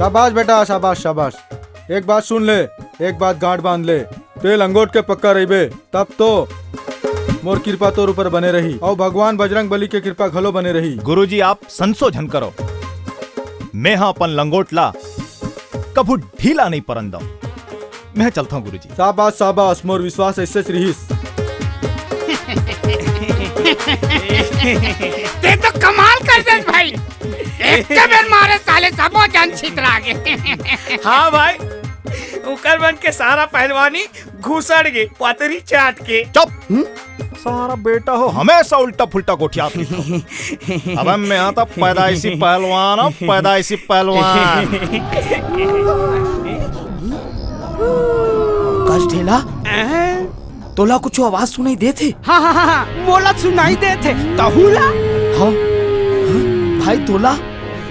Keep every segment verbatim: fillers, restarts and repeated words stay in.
शाबाश बेटा, शाबाश, शाबाश। एक बात सुन ले, एक बात गांठ बांध ले, तें लंगोट के पक्का रहिबे, तब तो मोर कृपा तोर ऊपर बने रही, अउ भगवान बजरंग बली के कृपा घलो बने रही। गुरुजी, आप संसो झन करो, मैं हा अपन लंगोट ला कभू ढीला नहीं परन दंव। मैं चलथंव गुरुजी। शाबाश, शाबाश, मोर विश्वास ऐसेच रिहिस। तें तो कमाल कर देस भाई, एक बेर मारे साले सबो झन छितरा गे। हाँ भाई, उकर मन के सारा पहलवानी घुसड़ गे, पतरी चाट के। चुप। सारा बेटा हो, हमेशा उल्टा फुल्टा गोठियात रहिथो। अबे मैं हा तो पैदाइशी पहलवान हंव, पैदाइशी पहलवान। कस ढेला, तोला कुछ आवाज सुनाई देत हे? हाँ, हाँ, हाँ, हाँ, मोला सुनाई देत हे, तहूला? हाँ, हाँ, भाई तोला?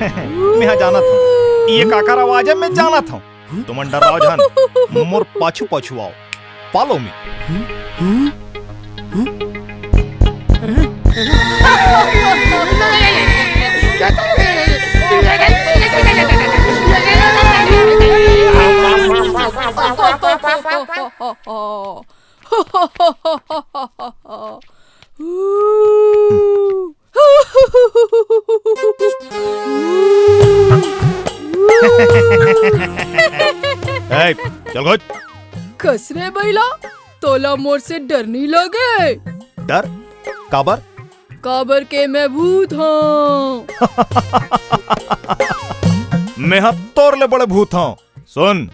मैं हा जानत हंव, ये काकर आवाज हे, मैं जानत हंव। तुमन डर्राव झन, मोर पाछू पाछू आओ, follow me। ए, चल घोच। कस रे बइला, तोला मोर से डर नइ लगे? डर? काबर? काबर के मैं भूत हंव। मैं हा तोर ले बड़े भूत हंव। सुन,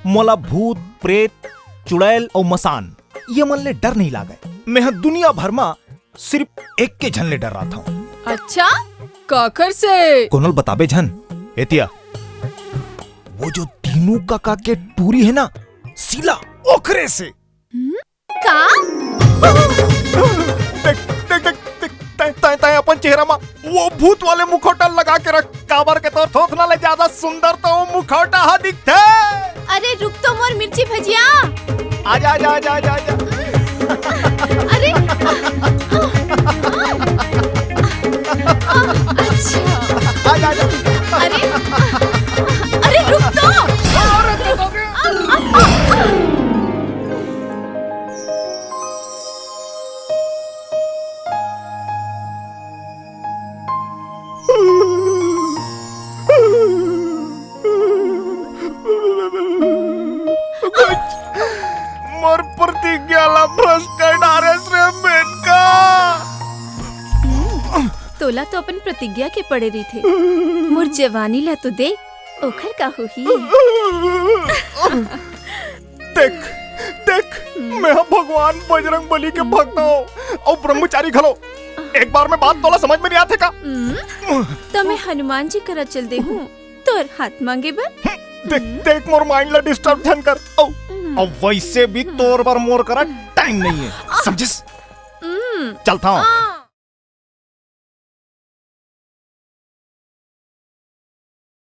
मोला भूत, प्रेत, चुड़ैल अउ मसान, ये मन ले डर नइ लागय। मैं हा दुनिया भर मा सिरिफ एक के झन ले डर्राथंव। अच्छा, काकर से? कोनो ल बताबे झन। एतिया, वो जो दीनू कका के टूरी हे ना, शीला, ओकरे से। हम्म? का? देख, देख, देख, देख, तैं, तैं, तैं अपन चेहरा मा वो भूत वाले मुखौटा लगा के रख, काबर के तोर थोथना ले ज्यादा सुंदर तो वो मुखौटा हा दिखथे। अरे रुक तो मोर मिर्ची भजिया। आजा, आजा, आजा, आजा, आजा। अरे, आ, आ, आ, आ, अच्छा। आजा, आजा। अरे, अरे रुक तो। अरे, आ, आ, आ, आ। मोर प्रतिज्ञा ला भ्रष्ट कर डारेस रे मेनका। हम्म, तोला तो अपन प्रतिज्ञा के पड़े रहिथे। मोर जवानी ला तो देख, ओखर का होही? देख, देख, मैं हा भगवान बजरंग बली के भक्त हंव अउ ब्रह्मचारी घलो। एक बार में बात तोला समझ में नइ आथे का? हम्म, त मैं हनुमान जी करा चल देहूं, तोर हाथ मांगे बर। देख, देख, मोर mind ला disturb झन कर। अउ, हम्म। अउ वैसे भी तोर बर मोर करा time नइ हे, समझिस? हम्म। चलथंव। आ।